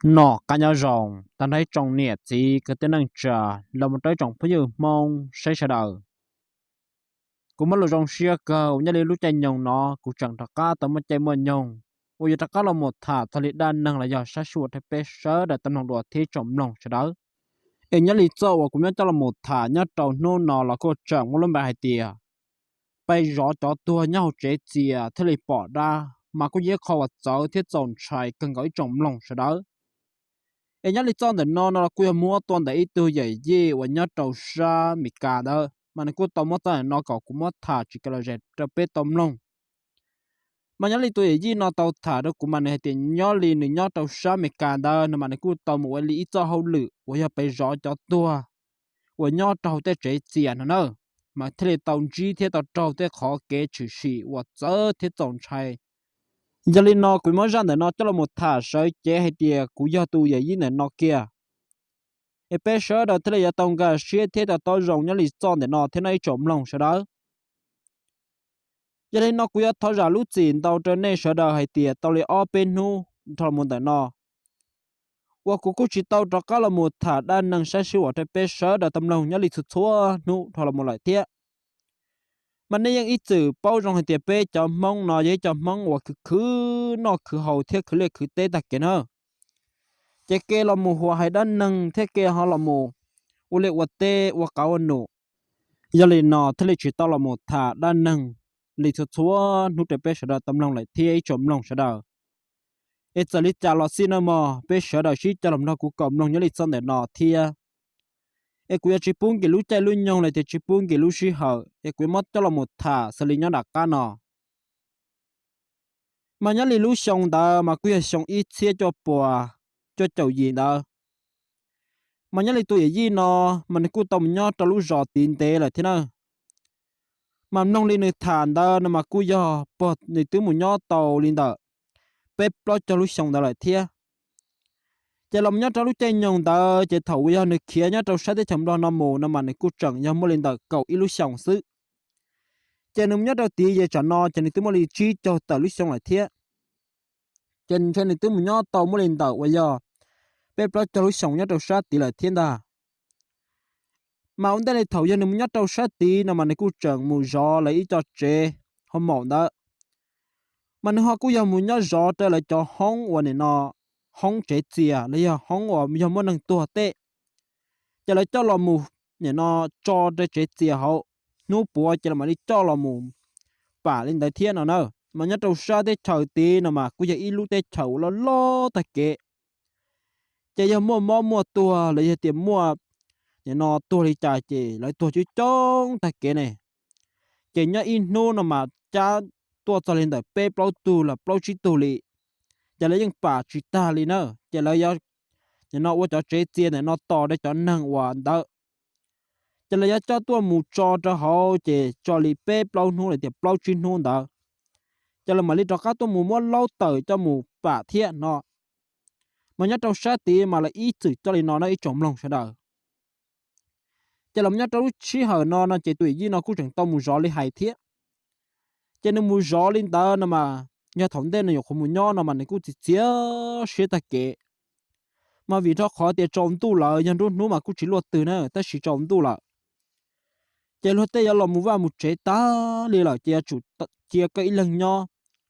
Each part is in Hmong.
Noj qab nyob zoo tag nrho ib tsoom niam txiv kwv tij neej tsa, los mus rau ib tsoom phooj ywg Hmoob saib sawv daws. Kuv muaj lus zoo siab kawg uas nyob li lub caij nyoog no kuv tseem rov qab tau muaj caij muaj nyoog uas yuav rov qab los mus tham txog li dab neeg los yog sab sij huam rau peb sawv daws tau mloog dua thiab ib tsoom mloog sawv daws. Es nyob li txoj uas kuv muab coj los mus tham nyob rau hnub no los kuj tseem muaj lub npe hais tias pes zov cov tuag nyob hauv tsev txias thiaj li pom dab, mas kuj yog ib qho uas txawv thiab txaus ntshai kawg nkaus ib tsoom mloog sawv daws. Es nyob li txoj ntawm no no los kuj yog muab tuaj ntawm ib tug yawm yij uas nyob rau sab Amelikas ntawd, mas nws kuj tau muab txoj ntawm no kom kuv muab tham tsis kam los zem rau peb tau mloog. Mas nyob li tus yawm yij no tau tham rau kuv mas nws hais tias nyob li nws nyob rau sab Amelikas ntawd no mas nws kuj tau mus ua li ib txoj hauj lwm uas yog pes zov cov tuag uas nyob rau hauv tej tsev txias no na, mas thiaj li tau ntsib thiab tau raug tej qhov kev tshwm sim uas txawv thiab txaus ntshai. Yog li no kuv muab zaj ntawm no coj los mus tham sawv cev hais tias kuv yog tus yawm yij ntawm no kiag, es peb sawv daws thiaj li yuav tau nkag siab thiab tau taub zoo nyob li txoj ntawm no thiab no ib tsoom mloog sawv daws. Yog li no kuv yuav thov zam lub txim ntau rau nej sawv daws hais tias tau li ob peb hnub dhau los mus ntawm no uas kuv kuj tsis tau rov qab los mus tham dab neeg sab sij huam rau peb sawv daws tau mloog nyob li txhua txhua hnub dhau los mus lawm thiab. Mas nej yeej ib txwm paub zoo hais tias peb cov Hmoob no yog ib co Hmoob uas khwv khwv noj khwv haus thiab khwv liaj khwv teb tag kev na. Ces kev los mus huam hais dab neeg thiab kev ho los mus ua liaj ua teb ua qav ua num. Yog li no thiaj li tsis tau los mus tham dab neeg li txhua txhua hnub rau peb sawv daws tau mloog lawm thiab ib tsoom mloog sawv daws. Es txawm li cas los xij no mog peb sawv daws sib cog los nrog kuv koom mloog nyob li txoj ntawm no thiab. Es kuv yuav tsis pub nkim lub caij lub nyoog los tias tsis pub nkim lub sij hawm es kuv yuav muab coj los mus tham xws li nyob nram qab no. Mas nyob li lub xyoo ntawd mas kuj yog xyoo ib txhiab cuaj puas cuaj caum yim ntawd. Mas nyob li tus yawm yij no mas nws kuj tau mus nyob rau lub zos tid ntev lawm thiab na. Mas mloog li nws tham ntawd no mas kuj yog puag nws twb mus nyob tau li ntawm peb plaub caug lub xyoo ntawd lawm thiab. Ces los mus nyob rau lub caij nyoog ntawd ces thaum uas yog nws khiav nyob rau sab teb chaws Nplog no mus no mas nws kuj tseem yog muaj li ntawm kaum ib lub xyoos xwb. Ces nws mus nyob rau tid ces tsam no ces nws twb muaj li tsib caug tawm lub xyoo lawm thiab. Ces ntshe nws twb mus nyob tau muaj li ntawm uas yog peb plaub caug lub xyoos nyob rau sab tid lawm thiab ntag. Mas ua ntej li thaum yog nws mus nyob rau sab tid no mas nws kuj tseem mus zov lawv ib co tsev hauv maum ntawd. Mas nws ho kuj yog mus nyob zov rau lawv cov hoob uas nim no hoob tsev txias los yog hoob uas yog muaj neeg tuag tej. Ces lawv coj los mus nim no tso rau tsev txias hauv, hnub puav ces los mam li coj los mus pam li ntawd thiab no na. Mas nyob rau sab teb chaws tid no mas kuj yog ib lub teb chaws uas loj loj tag kev. Ces yog muaj mob muaj tuag los yog tias muaj nim no tuag li cas ces lawv tuag coob coob tag kev ne. Ces nyob ib hnub no mas cab tuaj txog li ntawm peb plaub tug los plaub tsib tug li. Ces lawv yeej pam tsis tag li na, ces lawv yuav nim no ua cov tsev txias ntawm no tos rau cov neeg uas ntawd. Ces lawv yuav coj tuaj mus tso rau hauv ces tso li peb plaub hnub los tias plaub tsib hnub ntawd, ces lawv mam li rov qab tuaj mus muab laub tawm coj mus pam thiab no. Mas nyob rau sab tid mas lawv ib txwm coj li no no ib tsoom mloog sawv daws. Ces los nyob rau lub sij hawm no no ces tus yawm yij no kuj tseem tau mus zov li hais thiab. Ces nws mus zov li ntawd no mas yog thaum ntej nws nyuam qhuav mus nyob no mas nws kuj txiav txiav siab tag kev. Mas vim rau qhov tias tsaus ntuj lawm, yog nruab hnub mas kuj tsis luaj twg na, tab sis tsaus ntuj lawm. Ces luag tej yuav los mus vaj mus tsev tag li lawm ces yuav tsum cia koj ib leeg nyob,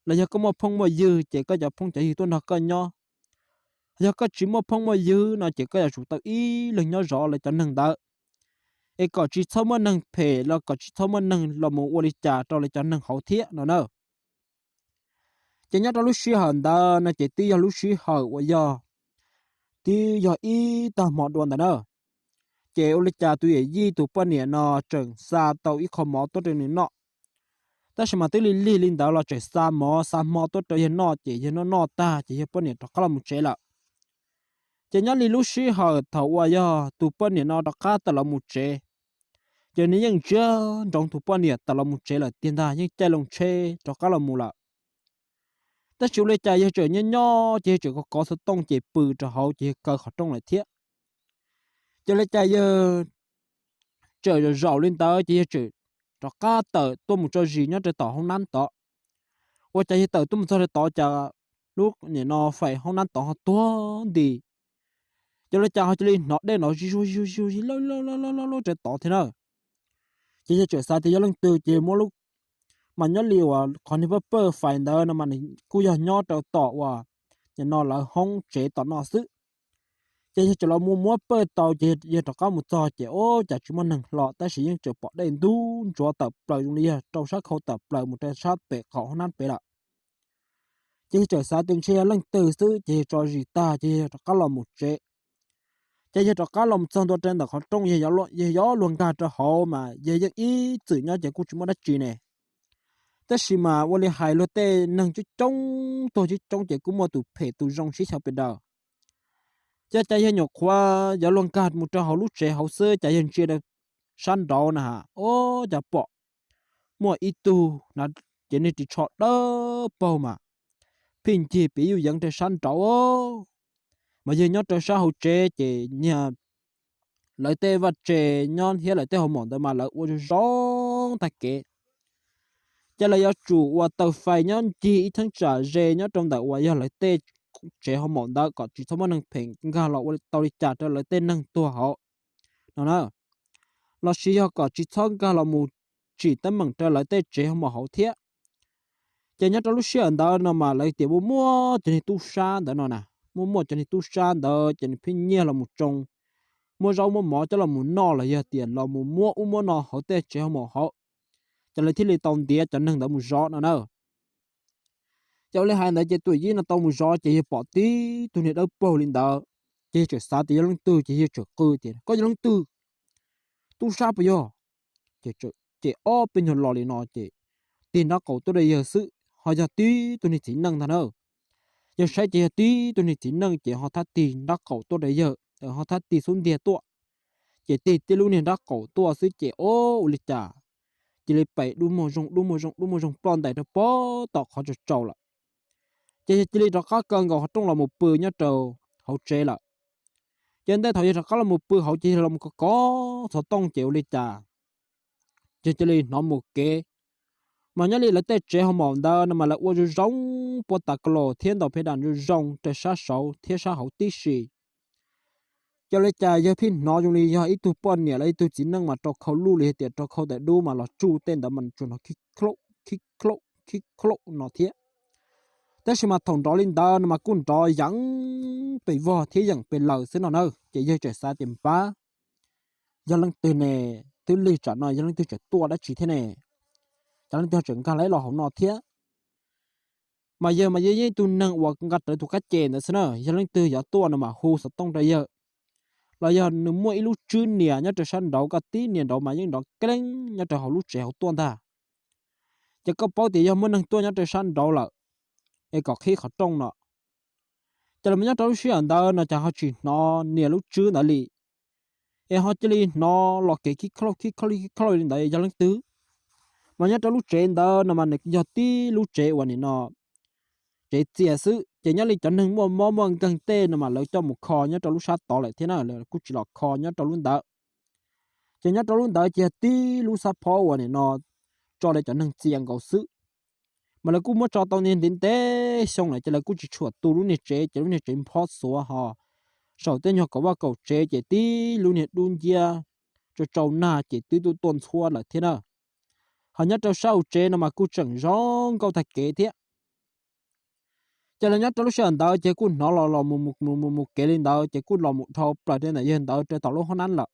los yog koj muaj phooj muaj ywg ces koj cov phooj cov ywg tuaj nrog koj nyob. Yog koj tsis muaj phooj muaj ywg no ces koj yuav tsum tau ib leeg nyob zov lawv cov neeg ntawd, es kom tsis txhob muaj neeg phem los kom tsis txhob muaj neeg los mus ua li cas rau lawv cov neeg hauv thiab no na. Ces nyob rau lub sij hawm ntawd no ces twb yog lub sij hawm uas yog, twb yog ib tag hmo dua ntawd na. Ces ua li cas tus yawm yij tus poj niam no tseem xa tau ib qho mov tuaj rau nws noj. Tab sis mas twb lig lig li ntawd los tseem xa mov xa hmo tuaj rau yawg noj ces yawg noj noj tag ces yawg poj niam rov qab los mus tsev lawm. Ces nyob li lub sij hawm thaum uas yog tus poj niam no rov qab tawm los mus tsev, ces nws yeej ntsia ntsoov tus poj niam tawm los mus tsev lawm tiag ntag, yeej caij loo tsheb rov qab los mus lawm. Tab sis ua li cas yawg tseem nyob nyob ces yawg tseem kov kov xov tooj ces pw rau hauv ces yawg kaw qhov rooj lawm thiab. Ces ua li cas yawg tseem zaum zaum li ntawd ces yawg tseem rov qab tawm tuaj mus tso zis nyob rau tom hoob nab tod. Ua cas yawg tawm tuaj mus txog rau tod cas lub nim no fais hoob nab tod ho tuag nti. Ces ua li cas ho cia li hnov dej nrov zig zuag zig zuag zig lawj lawj lawj lawj lawj rau tod thiab na. Ces yawg txawm xav tias yog leej twg ces muab lub, mas nyob li uas qhov niag pawg pawg fais ntawd no mas nws kuj yog nyob rau tom uas nim no lawv hoob tsev tom no xwb. Ces yawg txawm los mus muab pawg tau ces yawg rov qab mus txog ces ua cas tsis muaj neeg hlo tab sis yeej tseem pom dej ntub ntsuav tawm plaws zoo li yog rau sab khau tawm plaws mus rau sab pem qaum hoob nab pem lawm. Ces yawg txawm xav tias ntshe yog leej twg xwb ces yawg tso zis tag ces yawg rov qab los mus tsev. Ces yawg rov qab los mus txog ntua rau ntawm qhov rooj, yawg yuav luag nkag rau hauv mas yawg yeej ib txwm nyob ces kuj tsis muaj dab tsi ne. Tab sis mas ua li hais luag tej neeg coob coob tuag coob coob ces kuj muaj tus phem tus zoo sib xyaw pes daws. Ces cas yawg nyuam qhuav yuav luag nkag mus rau hauv lub tsev hauv xwb cas yawg ntsia rau sab nraud na ha, ua cas pom muaj ib tug na, ces niag ris tsho dawb paug mas phij ncig piv yuj yeev rau sab nraud. Mas yawg nyob rau sab hauv tsev ces niag lawv tej vaj tse nyob thiab lawv tej hauv mom ntawd mas lawv ua zoo zoo tag kev. Ces lawv yuav tsum ua taws fais nyob ncig ib cheeb tsam ze nyob rau ntawm uas yog lawv tej tsev hauv mom ntawd kom tsis txhob muaj neeg phem nkag los ua tau li cas rau lawv tej neeg tuag hauv no na, los sis yog kom tsis txhob nkag los mus tsim teeb meem rau lawv tej tsev hauv mom hauv thiab. Ces nyob rau lub sij hawm ntawd no mas lawv tias muaj muaj cov niag tub sab ntawd no na, muaj muaj cov niag tub sab ntawd ces nws pheej nyiag los mus tsoo, muab zaub muab mov coj los mus noj los yog tias los mus muab ub muab no hauv tej tsev hauv mom hauv. Ces lawv thiaj li tau ntiav cov neeg ntawd mus zov no na. Ces ua li hais ntawd ces tus yij no tau mus zov ces yawg pom tib tug niag dawb paug li ntawd, ces yawg tseem xav tias yog leej twg ces yawg tseem qw tias koj yog leej twg, tub sab puas yog? Ces ob peb nyuag lo li no ces tig nraub qaum tuaj rau yawg xwb ho yog tib tug niag txiv neej ntag na. Yawg saib ces yog tib tug niag txiv neej ces ho thab tig nraub qaum tuaj rau yawg, ho thab tig xub ntiag tuaj. Ces tig tib lub niag nraub qaum tuaj xwb ces ua li cas cia li pem dub muag zoo dub muag zoo dub muag zoo ploj ntais rau pem tom qhov tsaus tsaus lawm. Ces yawg cia li rov qab kaw nkaus qhov rooj los mus pw nyob rau hauv tsev lawm. Ces ntej thaum yawg rov qab los mus pw hauv ces yawg los mus kov kov xov tooj ces ua li cas ces cia li hnov mus kev. Mas nyob li lawv tej tsev hauv mom ntawd no mas lawv ua zoo zoo puag ta ka los thiab ntaus phe das zoo zoo rau sab saud thiab sab hauv tib si. Ces ua li cas yawg pheej hnov zoo li yog ib tug poj niam los ib tug txiv neej mas rau khau luj li hais tias rau khau tawm dub mas los tsuj tej ntawd mas tsuas hnov khib khlaum khib khlaum khib khlaum no thiab. Tab sis mas thaum nrov li ntawd no mas kuj nrov yeem pes vog thiab yeem pes lawm xwb no na. Ces yawg tseem xav tias npab, yog leej twg ne, twb lig tsam no yog leej twg tseem tuaj dab tsi thiab ne, cas leej twg tseem nkag los ib los hauv no thiab. Mas yawg mas yog yeej ib tug neeg uas nqa rawv tus kab ce ntawd xwb na, yog leej twg yuav tuaj no mas hu xov tooj rau yawg, los yog nws muaj ib lub tswb nias nyob rau sab nraud, koj tib nias nraud mas yeej nrov keeb nyob rau hauv lub tsev hauv tuaj ntag. Ces koj paub tias yog muaj neeg tuaj nyob rau sab nraud lawm, es kom qhib qhov rooj no. Ces los nyob rau lub sij hawm ntawd no cas ho tsis hnov nias lub tswb ntawd li, es ho cia li hnov los kev khib khlauj khib khlauj khib khlauj li ntawd yog leej twg. Mas nyob rau lub tsev ntawd no mas nws yog tib lub tsev uas nim no tsev txias xwb, ces nyob li cov neeg muaj mob muaj nkeeg tej no mas lawv coj mus kho nyob rau lub sab tod lawm thiab na, lawv kuj tsis los kho nyob rau lub ntawd. Ces nyob rau lub ntawd ces yog tib lub xab phob uas nim no tso li cov neeg txias nkaus xwb. Mas lawv kuj muab tso tau niag ntev ntev xyoo lawm ces lawv kuj tsis tshua tu lub niag tsev, ces lub niag tsev nphob xuav ho saum tej nyuag kaum vaj kaum tsev ces tib lub niag dub nciab tsau tsau nag ces twb tuaj tuaj ntxhuab lawm thiab na. Ho nyob rau sab hauv tsev no mas kuj tseem zoo nkauj tag kev thiab. Ces los nyob rau lub sij hawm ntawd ces kuj hnov los los mus mus mus mus kev li ntawd ces kuj los mus dhau plaws rau ntawm yawg ntawd rau tom lub hoob nab lawm.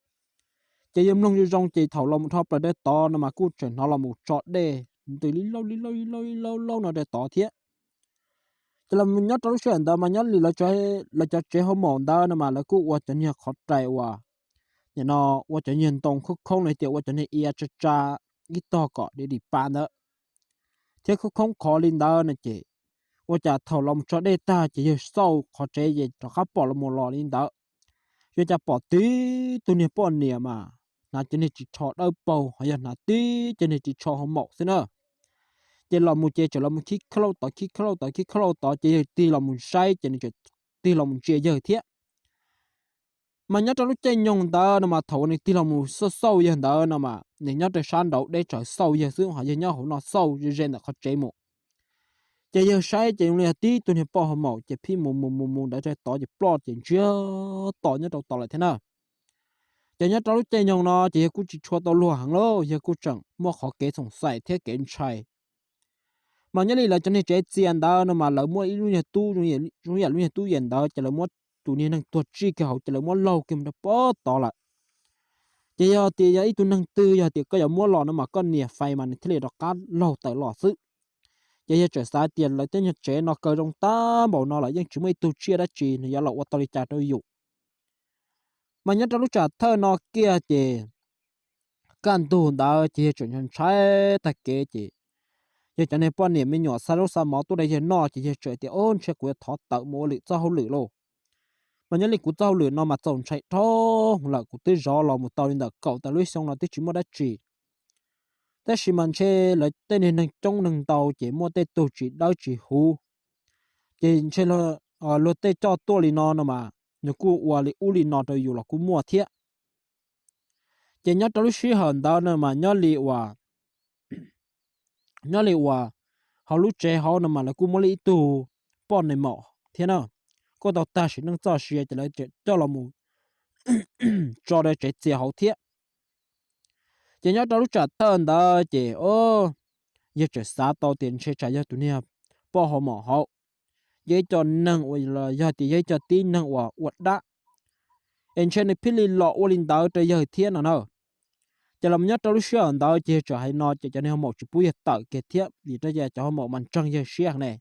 Ces yawg mloog zoo zoo ces thaum los mus dhau plaws rau tod no mas kuj tseem hnov los mus tso dej ntws li lauj li lauj li lauj li lauj lauj no rau tod thiab. Ces los nyob rau lub sij hawm ntawd mas nyob li lawv cov tsev hauv mom ntawd no mas lawv kuj ua cov niag qhov rais uas nim no ua cov niag ntoo khoob khoob los tias ua cov niag ia tsa tsa ib tog kom dim dim pa ntawd thiab khoob khoob qhov li ntawd no ces ua cas thaum los mus tso dej tag ces yawg xauj qhov tsev ces rov qab pom los mus los li ntawd. Yog cas pom tib tug niag poj niam mas hnav cov niag ris tsho dawb paug ho yog hnav tib cov niag ris tsho hauv mom xwb na. Ces los mus ces tseem los mus khib khlauj tod khib khlauj tod khib khlauj tod ces yawg tig los mus saib ces nws tseem tig los mus ntsia yawg thiab. Mas nyob rau lub caij nyoog ntawd no mas thaum uas nws tig los mus xauj xauj yawg ntawd no mas nws nyob rau sab nraud deb tsawv xauj yawg xwb ho yawg nyob hauv no xauj ze ze ntawm qhov tsev mus. Ces yawg saib ces zoo li yog tib tug niag poj hauv maum ces phij mus mus mus mus ntawd rau tod ces ploj ces ntsiag to nyob rau tod lawm thiab na. Ces nyob rau lub caij nyoog no ces yawg kuj tsis tshua tau luag heev lauj, yawg kuj tseem muaj qhov kev xoom xaim thiab kev ntshai. Mas nyob li lawv cov niag tsev txias ntawd no mas lawv muaj ib lub niag tub zoo yam lub niag tub yam ntawd ces lawv muab tus niag neeg tuag tsij kiag hauv ces lawv muab laug kiag mus rau pem tod lawm. Ces yog tias yog ib tug neeg twg yog tias koj yuav muab los no mas koj nias fais mas nws thiaj li rov qab laug tawm los xwb. Ces yawg txawm xav tias lawv tej nyuag tsev no kaw zoo tag npaum no lawm yeej tsis muaj ib tug tsiaj dab tsi nws yuav los ua tau li cas rau yus. Mas nyob rau lub tsam thawj no kiag ces kaj ntug ntawd ces yawg tseem ntshai tag kev ces yawg cov niag poj niam me nyuam xa zaub xa mov tuaj rau yawg noj ces yawg tseem tias, Ob, ntshe kuv yuav thov tawm mus ua lwm txoj hauj lwm lauj. Mas nyob li kuv txoj hauj lwm no mas txaus ntshai dhau lawm, kuv twb zov los mus tau li ntawm kaum tawm lub xyoo no twb tsis muaj dab tsi. Tab sis mas ntshe lawv tej niag neeg coob neeg ntau ces muaj tej tug tsis dawb tsis huv, ces ntshe luag tej coj tuaj li no no mas nws kuj ua li ub li no rau yus los kuj muaj thiab. Ces nyob rau lub sij hawm ntawd no mas nyob li uas, nyob li uas hauv lub tsev hauv no mas lawv kuj muaj li ib tug poj niam maum thiab na, kuj tau tag sim neej txoj sia ces lawv coj los mus tso rau tsev txias hauv thiab. Ces nyob rau lub tsam thawj ntawd ces yawg txawm xav tau tias ntshe tsam yog tus niag poj hauv maum hauv, yog ib co neeg uas los yog tias yog ib co tib neeg uas ua dab, es ntshe nws thiaj li los ua li ntawd rau yawg thiab no na. Ces los mus nyob rau lub sij hawm ntawd ces yawg txawm hais no ces cov niag hauv maum tsis pub yawg tawm kiag thiab vim rau qhov cov hauv maum mas ntseeg yawg siab heev ne.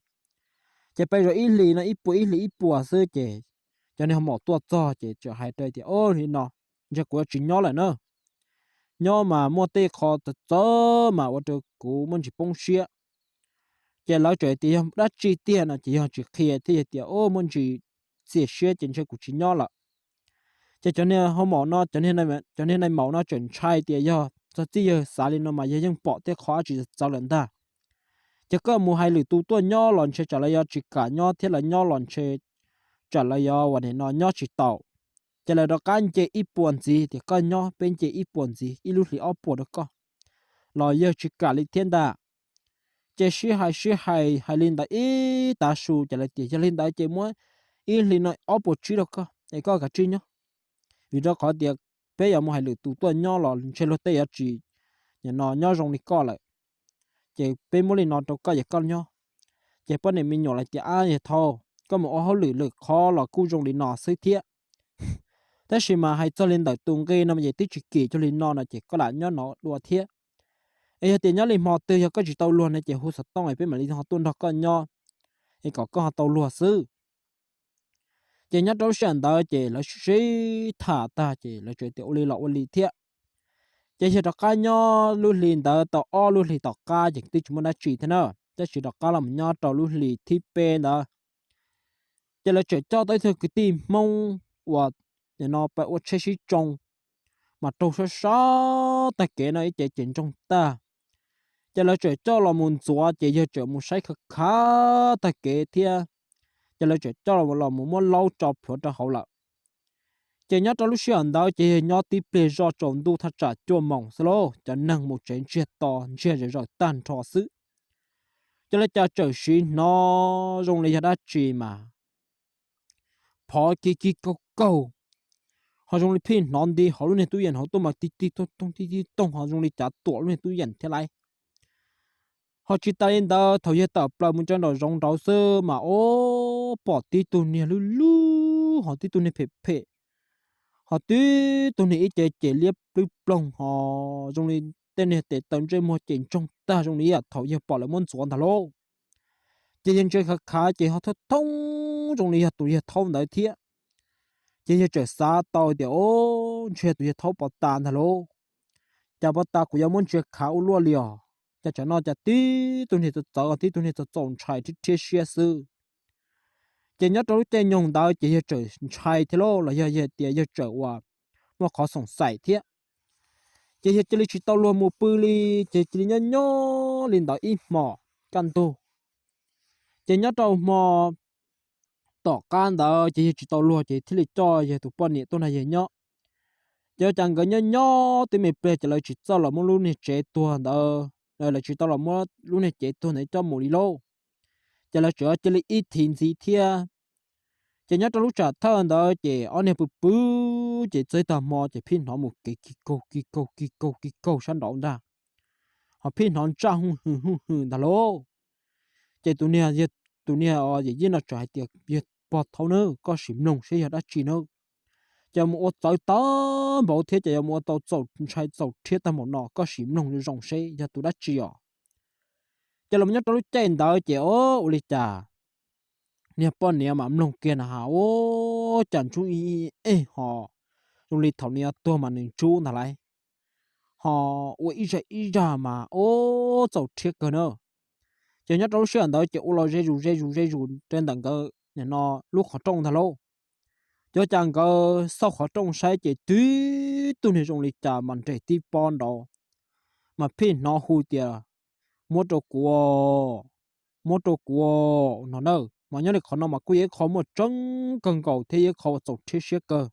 Ces peb zov ib hlis no ib puas ib hlis ib puas xwb ces cov niag hauv maum tuaj txog ces txawm hais rau tias, Ob, li no ntshe kuv yuav tsis nyob lawm na. Nyob mas muaj tej qho txawv txawv mas ua rau kuv muaj ntsis poob siab. Ces lawv txawm tias yog dab tsi tiag no ces yawg tsis qhia thiab yawg tias, Ob, muaj ntsis txias siab ces ntshe kuv tsis nyob lawm. Ces cov niag hauv maum no, cov niag nai maum no txawm ntshai tias yog txog txij yawg xav li no mas yawg yeej pom tej qho dab tsi txawv lawm ntag. Ces koj mus hais lwm tus tuaj nyob los ntshe tsam lawv yuav tsis kam nyob thiab lawv nyob los ntshe tsam lawv yuav uas nim no nyob tsis tau. Ces lawv rov qab nce ib puas ntxiv tias koj nyob, peb nce ib puas ntxiv, ib lub hlis ob puas rau koj, los yawg tsis kam li thiab ntag. Ces sib hais sib hais hais li ntawd ib tav su ces lawv tias yog li ntawd ces muab ib hlis no ob puas tsib rau koj es koj kav tsij nyob. Vim rau qhov tias peb yuav mus hais lwm tus tuaj nyob los ntshe luag tej yuav tsis, nim no nyob zoo li koj lawm. Ces peb muab li no rau koj es koj nyob. Ces poj niam me nyuam lawv tias, Ab, yawg thaub, koj mus ua hauj lwm lwm qhov los kuj zoo li no xwb thiab. Tab sis mas hais txog li ntawm tus nqi no ces twb tsis kim cuag li no no ces koj lam nyob no dua thiab. Es yog tias nyob li hmo twg yog koj tsis tau luag no ces hu xov tooj es peb mam li ho tuaj nrog koj nyob, es kom koj ho tau luag xwb. Ces nyob rau lub sij hawm ntawd ces lawv sib tham tag ces lawv txawm tias ua li los ua li thiab. Ces yawg rov qab nyob lub hli ntawd tau ob lub hlis tom qab ces twb tsis muaj dab tsi thiab na, tab sis rov qab los nyob rau lub hlis thib peb ntawd, ces lawv txawm coj tau ib tug kwv tij Hmoob uas nim no pab ua tsheb sib tsoo, mas raug sab sab tag kev no ib ce ces ntsoog tag. Ces lawv txawm coj los mus ntxuav ces yawg txawm mus saib khav khav tag kev thiab, ces lawv txawm coj los mus muab laub tso plhuav rau hauv lawm. Ces nyob rau lub sij hawm ntawd ces yawg nyob tib pliag zoj tsaus ntuj thaj tsam cuaj moos xwb lauj, cov neeg mus tsev ntsiag to ntsiag zawm zawm tag nrho xwb. Ces lawv cas txawm siv hnov zoo li yog dab tsi mas phov kig kig kaug kaug, ho zoo li phij hnov nti hauv lub niag tub yees hauv tuaj mas tig tig toog toog tig tig toog ho zoo li cav tuam lub niag tub yees thiab lauj. Ho tsis tas li ntawd thaum yawg tawm plaws mus rau nraum zoov nraud xwb mas ob, pom tib tug niag lwj lwj ho tib tug niag phem phem, ho tib tug niag ib ce ces liab plwb ploog ho zoo li tej niag tes taw ntsej muag ces ntsoog tag zoo li yam thaum yawg pom lawv muab ntxuav ntag lauj. Ces yawg ntsia khav khav ces ho thoob thoob zoo li yog tus yawg thaub ntawd thiab. Ces yawg txawm xav tau tias, Ob, ntshe tus yawg thaub pov tas ntag lauj. Cas pov tas kuv yuav muab ntsia khav ua luaj li os. Cas tsam no cas tib tug niag txawv txawv tib tug niag txaus txaus ntshai rhiab rhiab siab xwb. Ces nyob rau lub caij nyoog ntawd ces yawg txawm ntshai thiab lauj, los yog yawg tias yawg txawm uas muaj qhov xoom xaim thiab. Ces yawg cia li tsis tau luag mus pw li, ces cia li nyob nyob li ntawd ib hmos kaj ntug. Ces nyob rau hmo tom qab ntawd ces yawg tsis tau luag ces thiaj li coj yawg tus poj niam tuaj nrog yawg nyob. Ces ua cas nkawd nyob nyob twb me pliag ces lawv tsis txawj los muab lub niag tsev tuag ntawd, lawv tsis tau los muab lub niag tsev tuag ntawd coj mus li lauj. Ces lawv tseem cia li ib thiv ntxiv thiab. Ces nyob rau lub tsam thawj ntawd ces ob niag pw pw, ces txog tag hmo ces pheej hnov mus kev ki kaug ki kaug ki kaug ki kaug sab nraud ntag, ho pheej hnov ntsaj hwj hwm hwj hwm ntag lauj. Ces tus niag, tus niag yawm yij no txawm hais tias, Yawg pog thaub na, koj sim mloog seb yog dab tsi na. Ces mus ua txawv tag npaum thiab ces yuav mus ua tau txaus ntshai txaus rhiab tag npaum no, koj sim mloog zoo zoo seb yog tus dab tsi os. Ces los nyob rau lub caij ntawd ces o, ua li cas niag poj niam mas mloog kiag na has, ua cas ntsub ib ej ho zoo li thaum nws yuav tuag mas nws ntsub ntag lauj, ho ua ib zaj ib zaj mas o, txaus rhiab kawg na. Ces nyob rau lub sij hawm ntawd ces ua los ze zus ze zus ze zus rau ntawm nkawd no lub qhov rooj ntag lauj. Ces ua cas nkawd xauj qhov rooj saib ces tib tug niag zoo li cas mas nres tib pob nraud, mas pheej hnov hu tias, Muab rau kuv, muab rau kuv no na. Mas nyob li qhov no mas kuj yog ib qho muaj tseeb kawg nkaus thiab yog ib qho uas txaus rhiab siab kawg.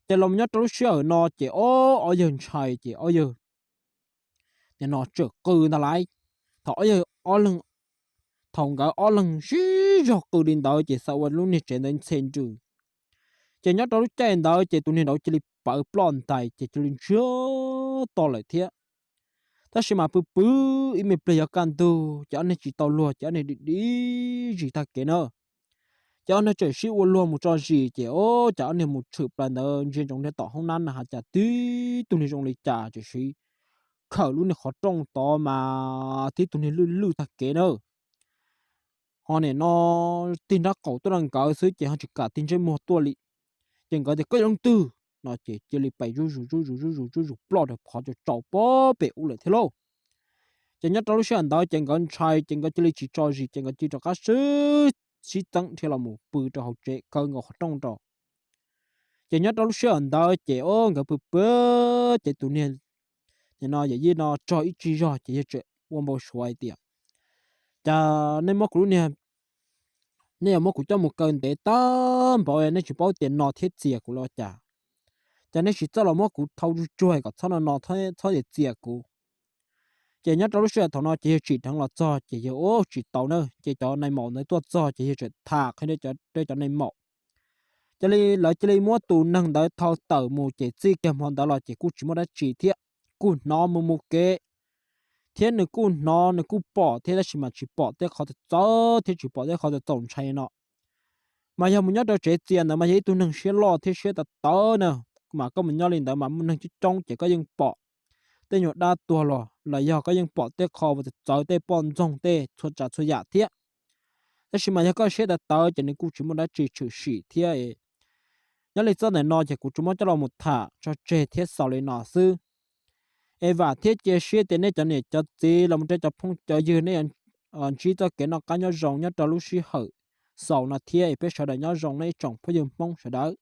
Ces los nyob rau lub sij hawm no ces o, ob yawg ntshai ces ob yawg nim no txawm qw ntag lauj. Thaum ob yawg ob leeg, thaum nkawd ob leeg sib zog qw li ntawd ces xav ua lub niag tsev ntawd ntxhe nrws. Ces nyob rau lub caij ntawd ces tus niag nraud cia li pawv ploj ntais ces cia li ntsiag to lawm thiab. Tab sis mas pw pw ib me pliag yuav kaj ntug ces ob niag tsis tau luag ces ob niag dim dim zis tag kev na. Ces ob niag txawm sib ua luag mus tso zis ces o, cas ob niag mus tshwm plaws ntawd ntsia ntsoov rau tom hoob nab na has cas tib tug niag zoo li cas txawm siv khawm lub niag qhov rooj tod mas tib tug niag lwj lwj tag kev na. Ho nim no tig nrab qaum tuaj rau nkawd xwb ces ho tsis kam tig ntsej muag tuaj li. Ces nkawd tias, Koj yog leej twg? No ces cia li pais zuj zus zuj zus zuj zus zuj zus ploj rau qhov tsaus tsaus pem ub lawm thiab lauj. Ces nyob rau lub sij hawm ntawd ces nkawd ntshai ces nkawd cia li tsis tso zis ces nkawd cia li rov qab sib, sib txeeb dhia los mus pw rau hauv tsev kaw nkaus qhov rooj rau. Ces nyob rau lub sij hawm ntawd ces o, nkawd pw pw ces tus niag nim no yawm yij no txog ib tsig zog ces yawg txawm ua npau suav hais tias, Cas nej muab kuv lub niag, nej yuav muab kuv coj mus kaw ntev tag npaum nej tsis paub tias no thiab txias kuv los cas? Cas nej tsis txawj los muab kuv thau tsuag tsuag kom txhob no no, txhob tias txias kuv? Ces nyob rau lub sij hawm thaum no ces yawg tsim dheev los txog ces yawg ua tsis tau na, ces cov nai maum ntawd tuaj txog ces yawg txawm tham qhia rau cov nai maum. Cia li lawv cia li muab tus neeg ntawd thau tawm mus ces txij kiag hmo ntawd los ces kuj tsis muaj dab tsi thiab, kuj hnov mus mus kev thiab nws kuj hnov nws kuj pom thiab tab sis mas tsis pom tej qhov txawv txawv thiab tsis pom tej qhov txaus txaus ntshai no. Mas yog mus nyob rau tsev txias ntawd mas yog ib tug neeg siab loj thiab siab tawv tawv na, mas koj mus nyob li ntawd mas muaj neeg coob coob ces koj yeej pom tej nyuag dab tuag los los yog koj yeej pom tej qho uas txawv txawv tej poj ntxoog tej txhua tsav txhua yam thiab. Tab sis mas yog koj siab tawv tawv ces nws kuj tsis muaj dab tsi tshwm sim thiab. Nyob li txoj ntawm no ces kuv tsuas muab coj los mus tham tso tseg thiab xaus li no xwb. Es vam thiab cia siab tias nej cov niam cov txiv los mus rau cov phooj cov ywg nej yuav ntsib txoj kev noj qab nyob zoo nyob rau lub sij hawm xaus no thiab es peb sawv daws nyob zoo nej ib tsoom phooj ywg Hmoob sawv daws.